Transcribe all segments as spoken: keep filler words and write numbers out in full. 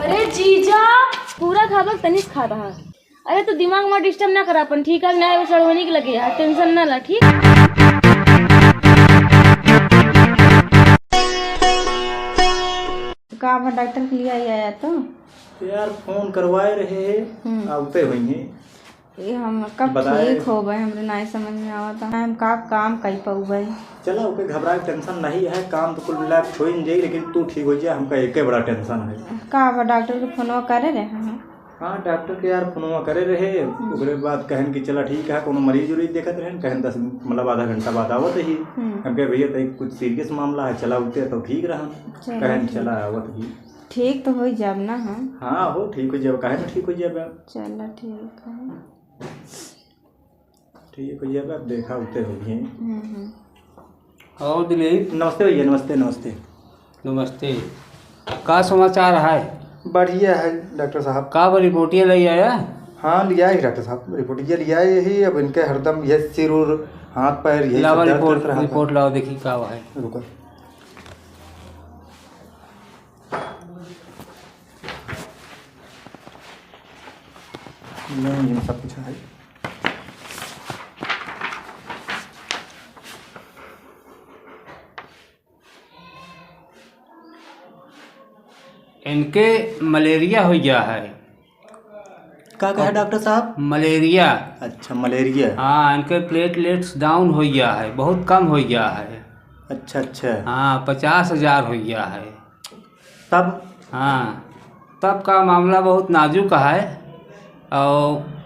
अरे जीजा, पूरा खाबक तनिस खा रहा। अरे तू दिमाग में डिस्टर्ब ना करा अपन, ठीक है? ना वो सड़वनी के लगे है, टेंशन ना ला, ठीक? का भा डॉक्टर के लिए आई आया तो? यार, फोन करवाए रहे, हम्म। आवते हुई हैं। ये हम कब बताए। ठीक होबे, हमरे नाई समझ में आवत है, हम का काम कई पउबे। चला, ओके घबराए, टेंशन नहीं है, काम तो कुल मिला के हो ही जाई, लेकिन तू ठीक हो जा, हमका एके बड़ा टेंशन है। का बा, डॉक्टर के फोनवा करे रहे हैं? हाँ, डॉक्टर के यार फोनवा करे रहे, हम्म। ओकरे बाद कहन कि चला ठीक है, कोनो मरीज उरीज देखत रहन, कहन दस, मतलब आधा घंटा बाद आवत ही। हम्म। हम कहे, "भैया, तई कुछ सीरियस मामला है, चला उठते तो ठीक रहन।" चला कहन, ठीक। "चला आवत ही।" ठीक तो हो जाब ना हम? हाँ हो, ठीक हो जाब, काहे ना ठीक हो जाब। चला ठीक है। ठीक हो जाब, अब देखा उते हो गए। हम्म, हम्म। और दिलीप? नमस्ते भैया, नमस्ते, नमस्ते। नमस्ते। का समाचार है? बढ़िया है डॉक्टर साहब। का बा, रिपोर्टिया ले आया? हाँ, ले आए डॉक्टर साहब, रिपोर्टिया ले आए ही। अब इनके हरदम ये सिर उर, हाथ पैर, यही लावा सब दर्द रिपोर्ट, करत रहा था। रिपोर्ट लावा, देखी का है। रुको। नहीं, ये सब कुछ है। इनके मलेरिया हो गया है। का कहा डॉक्टर साहब? मलेरिया। अच्छा, मलेरिया। हाँ, इनके प्लेटलेट्स डाउन हो गया है, बहुत कम हो गया है। अच्छा, अच्छा। हाँ, पचास हजार हो गया है। तब? हाँ, तब का मामला बहुत नाजुक है और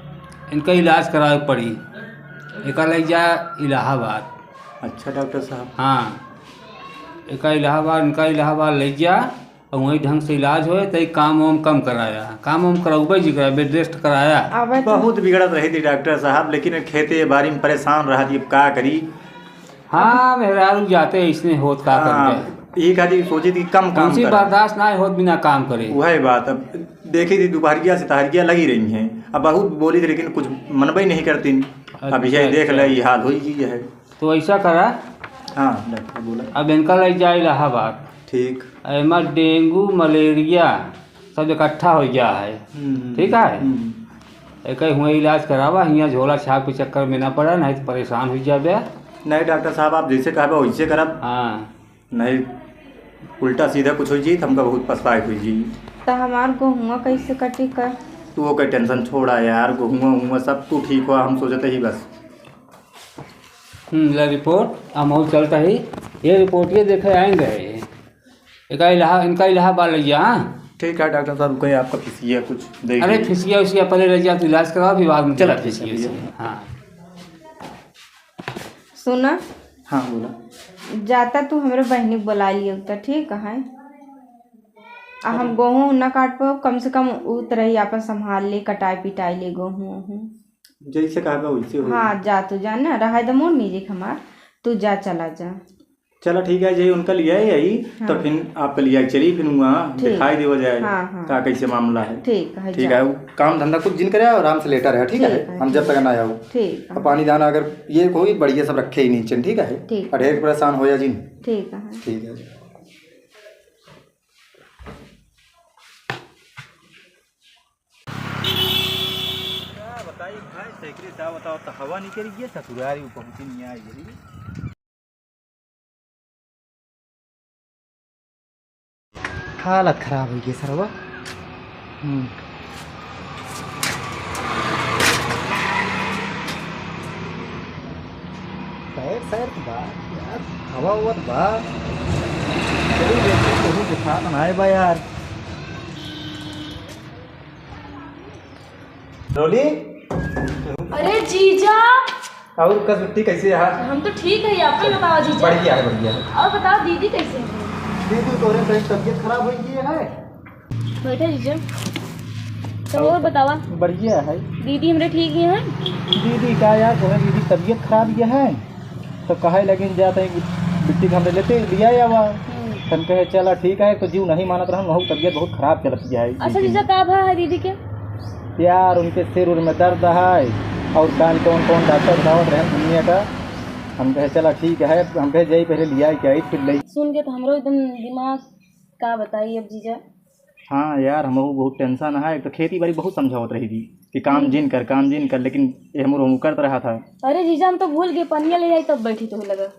इनका इलाज करावे पड़ी। एका ले जा इलाहाबाद। अच्छा डॉक्टर साहब। हाँ, एका इलाहाबाद, इनका इलाहाबाद ले जा और वही ढंग से इलाज होए, तो काम वाम कम कराया, काम वाम करौबे जी कराया, बेड रेस्ट कराया। अब तो बहुत बिगड़त रही थी डॉक्टर साहब, लेकिन खेते बारी में परेशान रहा थी, अब का करी? हाँ, मेहरारू जाते इसने होत का हाँ, करके। ये खातिर सोची थी कि कम काम उनसे करा। बर्दाश्त ना होत बिना काम करे। वही बात, अब देखी थी दोपहरिया से तहरिया लगी रही हैं, अब बहुत बोली थी लेकिन कुछ मनबे नहीं करती। अच्छा, अब यही देख अच्छा। ले, ये हाल हो ही गई है। तो ऐसा करा। हाँ, डॉक्टर बोला। अब इनका ले जा इलाहाबाद। ठीक। एमा डेंगू, मलेरिया सब इकट्ठा हो गया है। हम्म, ठीक है? हम्म। एक हुए इलाज करावा, हियाँ झोला छाप के चक्कर में ना पड़ा, नहीं तो परेशान हो जाबे। नहीं डॉक्टर साहब, आप जैसे कहबे वैसे करब। हाँ। नहीं, उल्टा सीधा कुछ हो जी तो हमका बहुत पछताए हुई जी। तो हमार गोहुआ कैसे कटी कर? तू ओकर टेंशन छोड़ा यार, गोहुआ उहुआ सब तू ठीक हुआ, हम सोचते ही बस। हम्म, ले रिपोर्ट, हम और चलता ही। ये रिपोर्ट ये देखे आएंगे। इनका इलाहा-, इनका इलाहाबाद ले जा, हाँ? ठीक है डॉक्टर साहब, रुको, आपका फीसिया कुछ दे अरे दीजिए। फीसिया उसिया पहले ले जा, तू इलाज कराओ, फिर बाद में चलो, चला ठीक है फीसिया भैया। उसिया। हाँ। सुना? हाँ, बोला। जाता तू हमरे बहिनी के बुला लियो त ठीक है। आ हम अरे। गोहूँ ना काट पाओ, कम से कम उ त रही आपन संभाल ले, कटाई पिटाई ले गोहूँ ओहूँ। जैसे कहा बा वैसे होई। हाँ, जा तू जा ना, रहा दे मोर म्यूजिक हमार, तू जा, चला जा। चला ठीक है, जय उनका लिया ही आई, हाँ। तो फिर आपका लिया चली, फिर वहाँ ठीक। दिखाई देवा जाए, हाँ, हाँ। का कैसे मामला है। ठीक है, ठीक जा। है, वो काम धंधा कुछ जिन करे, आराम से लेटा रहे, ठीक है, ठीक है, हम जब ठीक। तक ना आओ। ठीक है। और पानी दाना अगर ये कोई बढ़िया सब रखे ही नहीं, ठीक है, ठीक। और ढेर परेशान हो या जिन। ठीक है। ठीक है। का बताई भाई, सैकड़े साहब बताओ तो हवा निकल गई, ससुरारी पहुँची नहीं आई गई। हालत खराब हो गई सरवा। हम्म। सैर, सैर तो बा, यार, हवा उवा तो बा। चलो देखते, कहीं दिखा तो ना आए बा यार। डोली? अरे जीजा। और का छुट्टी कैसे है? हम तो ठीक है, अपन बताओ जीजा। बढ़िया है, बढ़िया है। और बताओ दीदी कैसे है? दीदी तोरे कहीं तबीयत खराब हो गई है? बैठा जीजा। तो और बतावा? बढ़िया है। दीदी हमरे ठीक ही हैं? दीदी का यार, तोरे दीदी तबीयत खराब ये है। तो कहे लगिन जात है कि बिट्टी के हमरे लेते लिया आवा। हम्म। हम कहे, "चला ठीक है।" तो जीव नहीं मानत रहन, वहू तबीयत बहुत खराब चलत जाए। अच्छा जीजा, का भा है दीदी के? यार, उनके सिर उर में दर्द है और कान कौन कौन डॉक्टर बतावत रहे दुनिया का। हम कहे, "चला ठीक है।" हम कहे, "जाई पहले लिया के आई, फिर ले।" सुन के तो हमरो एकदम दिमाग, का बताई अब जीजा। हाँ यार, हमहू बहुत tension है। एक तो खेती बारी बहुत समझावत रही थी कि काम हम्म। जिन कर, काम जिन कर, लेकिन ये हमरो हम करत रहा था। अरे जीजा, हम तो भूल गए, पनिया ले आई तब बैठी तो लगा।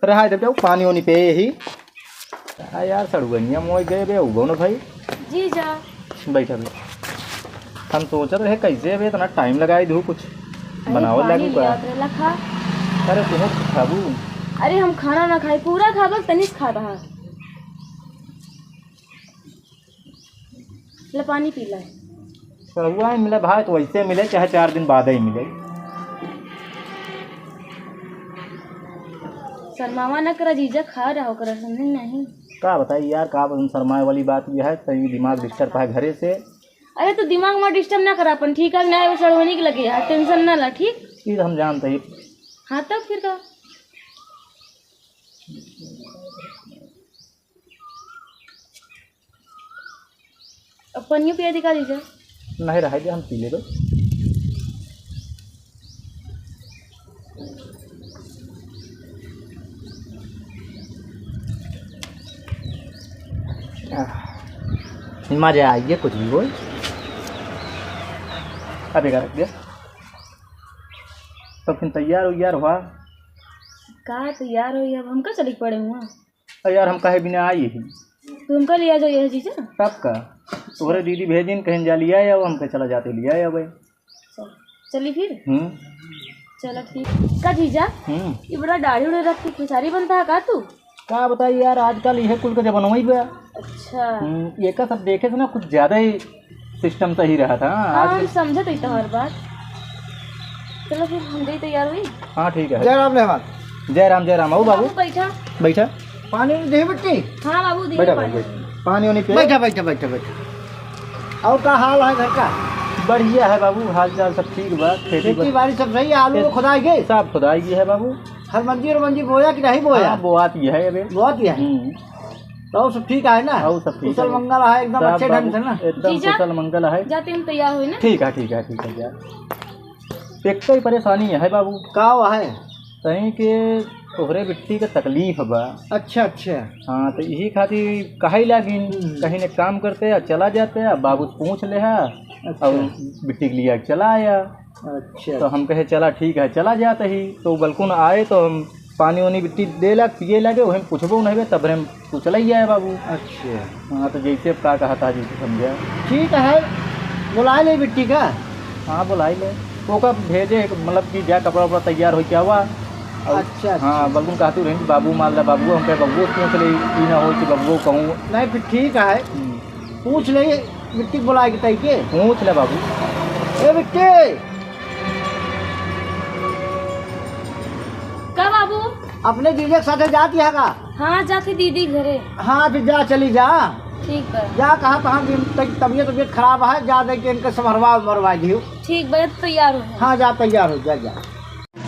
रहा दे, जाओ पानी वानी पे यही। हाँ यार, सड़ुआइया मोय गए बे, उगो न भाई। जीजा। बैठा बे। हम सोचत रहे कैसे बे इतना time लगाई दू कुछ अरे बनावल पानी लागू का। लियात रहे, ला खा। अरे तुम खाबू। अरे हम खाना ना खाई, पूरा खाबक तनिस खा रहा। ले पानी पी ले। सड़ुआ ही मिले भाई, तो वैसे मिले, चाहे चार दिन बाद ही मिले। शर्मावा न करा जीजा, खा रहा ओकरा, समझे नहीं। का बताई यार, का बताई, शर्माए वाली बात यह है, तनी दिमाग disturb है घरे से। अरे तो दिमाग मत disturb ना करा अपन, ठीक है? नहीं, वो सड़ुआनी के लगे यार, tension ना ला, ठीक? ये तो हम जानते ही। हाँ, तब फिर का? अब पनियो पिया दिखा दीजिए। नहीं रहा दे, हम पी लेबे। आह, मजा आइए कुछ भी बोल। अब एक रख दे। तो फिर तैयार हो यार हुआ। का तैयार हो, अब हमका चली पड़े हुआ। अरे यार, हम काहे बिना आई ही? तुमका लिया जाइए जीजा। तब का? तोहरे दीदी भेजिन, कहीं जा लिया आओ, हमके चला जाते लिया आओ भाई। चल, चली फिर? हम्म। चलो ठीक। का जीजा? हम्म। ये बड़ा दाढ़ी उड़े रख के खेसारी बनता है का तू? का बताई यार, आजकल यह कुल का जमाना ही बा। अच्छा। हम्म, ये का सब देखे से ना कुछ ज्यादा ही system सही रहा था। हाँ, आज हम समझत हई तोहर बात। चलो फिर हम गई तैयार हुई। हाँ, ठीक है। जय राम मेहमान। जय राम, जय राम। आओ बाबू। बाबू बैठा। बैठा। पानी उनी दे बिट्टी। हाँ बाबू, दे बैठा पानी। भाई, बैठा। पानी उनी पिया। बैठा, बैठा, बैठा, बैठा। और का हाल है घर का? बढ़िया है बाबू, हाल चाल सब ठीक बा। खेती खेती बा- बाड़ी सब सही है, आलू खेत- खुदाई गए? सब खुदाई गए है बाबू। हर मंजी और मंजी बोया कि नहीं बोया? हाँ, बोआत ही है अबे। बोआत ही है। हम्म। तो सब ठीक है ना? और सब ठीक कुशल है। मंगल है एकदम सब अच्छे ढंग से बाबू ना? एकदम जीजा, कुशल मंगल है। जाते हम तैयार हुई ना? ठीक है, ठीक है, ठीक है, जा। एक तो ही परेशानी है बाबू। का हुआ है? कहीं के तोहरे बिट्टी के तकलीफ बा। अच्छा, अच्छा। हाँ, तो यही खातिर कहे लागिन, हम्म। कहीं एक काम करते, आ चला जाते, आ बाबू से पूछ ले हा, अच्छा। और बिट्टी के लिए चला आया। अच्छा। तो हम कहे, "चला ठीक है, चला जाते ही।" तो बलकुन आए तो हम पानी वानी बिट्टी देला, पिए लागे, वही पूछबो नहीं बे, तब हम तू चला ही आए बाबू। अच्छा। हाँ, तो जैसे अब का कहा था, जैसे समझा। ठीक है, बुला ले बिट्टी का। हाँ, बुलाई ले। ओका भेजे, मतलब कि जा कपड़ा उपड़ा तैयार हो क्या हुआ। और अच्छा, हाँ, अच्छा। बलकुन कहती रही, "बाबू मान ला, बाबू," हम कहे, "बाबू से पूछ ले, ई ना हो कि बाबू कहूँ।" नहीं, फिर ठीक है। हम्म। पूछ ले, बिट्टी के बुलाए के तई के। पूछ ले बाबू। ए बिट्टी। का बाबू? अपने जीजा के साथे जाती है का? हाँ, जाती दीदी घरे। हाँ, फिर जा, चली जा। ठीक बा। जा, कहा तहाँ दिन तक तबियत, तबियत खराब है, जा दे के इनके संभरवा उमरवा दियो। ठीक बा, तो तैयार हो। हाँ, जा, तैयार हो, जा, जा।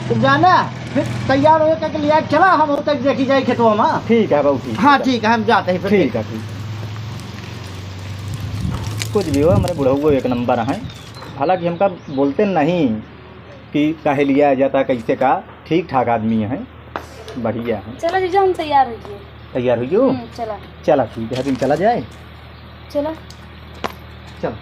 तो जाना, फिर तैयार हो करके लिया, चला, हम होते देखी जाए खेतवा में। ठीक है बाबू, ठीक हाँ, है। ठीक है, हम जाते हैं फिर। ठीक है, ठीक। कुछ भी हो, हमारे बुढ़ऊ एक नंबर हैं, हालांकि हमका बोलते नहीं कि काहे लिया जाता, कैसे का, ठीक ठाक आदमी हैं, बढ़िया हैं। चलो जीजा, हम तैयार हो गए। तैयार हो गयो? हम्म, चला। चला, ठीक है, तुम चला जाए। चला। चल।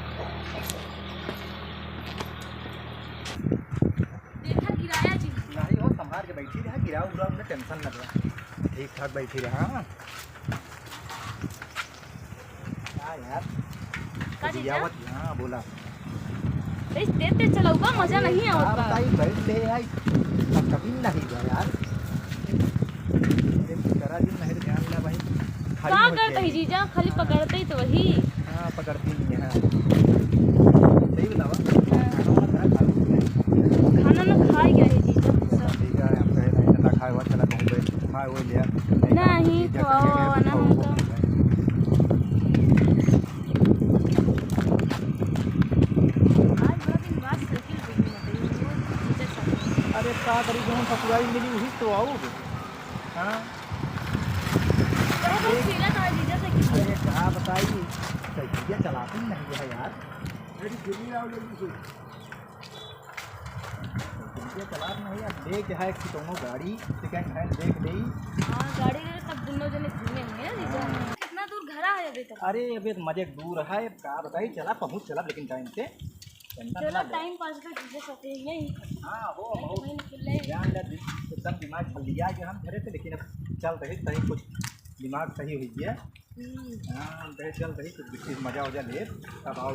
देखा गिराया जी। नहीं हो, संभाल के बैठी रहा, गिराव उराव में tension न ले। ठीक ठाक बैठी रहा। हाँ। का यार? का जीजा? बतियावत, हाँ, बोला। तेज, तेज, तेज चलउबा, मजा अरे, नहीं आवत का बा। बताई, बैठ ले आई। अब कभी नहीं गया यार। अरे, करा दिन नहीं ध्यान ले भाई। खाली का हो करत जाएगी। ही जीजा, खाली हाँ। पकड़ते ही तो वही। हाँ, पकड़ती नहीं है। सही बतावा। हाँ। खाना वाना खा, खा लो। खाना ना खाए गया है जीजा, सब। ठीक है, हम कहे नहीं, ना खाए हुआ, चला कहूँ पे खाए हुए लिया। नहीं, नहीं, खाओ, खाओ, ना खाओ, हमको। खाओ। आज बड़ा दिन बाद साइकिल पे घूमत हई, वो जीजा साथे। अरे, का करी, जौन ससुरारी मिली, वही तो आऊ। हाँ। अरे, बड़ा पीला था जीजा साइकिल पे। अरे, का बताई, साइकिल चलाती नहीं है यार। अरे, गिरी आओ जल्दी से। तुमके चलात नहीं, अब देख है कि दोनों गाड़ी second hand देख लेई। हाँ, गाड़ी के सब दोनों जने घूमे हुए हैं, जीजा। हाँ। कितना दूर घरा है अभी तक। अरे, अबे तो मजे दूर है, का बताई, चला पहुँच चला, लेकिन टाइम से। टेंशन चलो, ना ले। टाइम पास कर, तुझे शॉपिंग नहीं। हाँ, हो, नहीं, हो। वहीं निकल ले। जान ले, एकदम दिमाग खलिया गया हम घरे से, लेकिन अब चल रहे, तहीं कुछ दिमाग सही हुई है। हम्म। हाँ, हम कहे चल रही, कुछ बिस्किट मजा वजा ले, तब आओ।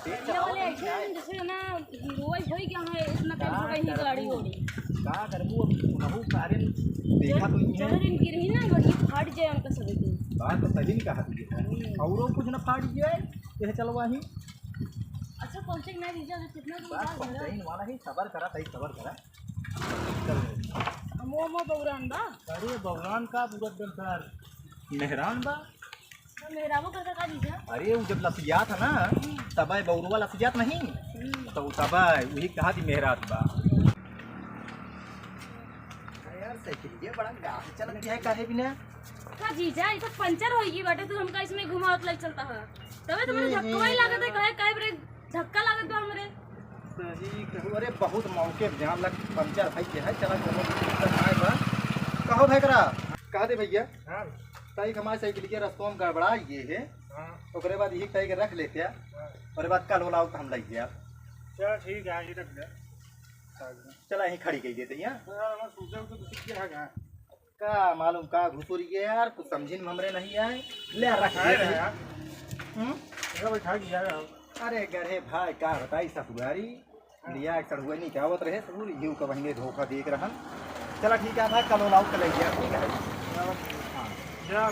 ये वाले ऐसे हैं जैसे ना हीरो ही होई क्या है, इतना टाइम से कहीं गाड़ी हो रही। का करबू, अब सुनहु कारे देखा तो नहीं है। चलो, इनकी रही ना, बड़ी फाट जाए उनका सभी की। बात तो सही नहीं कहा तुझे। हम्म। औरो कुछ ना फाट जाए, यह चलवा ही। अच्छा, पहुँचे ना दीजिए, अभी कितना दूर बात है? पहुँचे ही वाला ही, सबर करा, सही सबर करा। चल रही। मो, मो बौरान बा। अरे बौरान का बुरत दल सर, मेहरान बा। तो मेहराबो करता का जीजा? अरे वो जब लसियात है ना, हम्म। तबे बौरुआ लसियात नहीं, हम्म। तो तबे वही कहा थी मेहरात बा। यार साइकिल ये बड़ा गाड़ी चलत है काहे बिना? का जीजा, ये तो पंचर होई गई बाटे, तू हमका इसमें घुमावत ले चलता है। तबे तो मेरे हम्म, धक्का ही हम्म। लागत है, काहे, काहे ब्रेक धक्का लागत बा हमरे। सही कहू, अरे बहुत मौके पे जान लग पंचर भाई के है, चला चलो, दिक्कत ना बा। कहो भाई करा, कहा दे भैया, हाँ। तई हमारे साइकिल के रस्तों में गड़बड़ा ये है, हाँ। ओकरे बाद यही तय के रख लेते हैं, हाँ। ओकरे बाद कल होला तो हम लग गया। चल ठीक है, ये रख ले। चला यहीं खड़ी कही देते हैं। तो यार, हमारे सूझे उसे तो कुछ क्या है? का मालूम का घुसुरी गया यार, कुछ समझिन में हमरे नहीं आए। ले रख दे यार। हम्म? बैठा गया यार। अरे गढ़े भाई, का बताई ससुरारी, हाँ। लिया एक सड़ुआ नहीं क्या आवत रहे ससुर, यू का बहिने धोखा देख रहन। चला ठीक है भाई, कल ओलाऊ कल गया, ठीक है। हाँ। जा।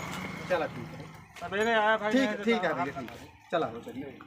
चला ठीक है। सवेरे आया भाई, ठीक, मैं ठीक है भैया, ठीक। चला हो चलिए।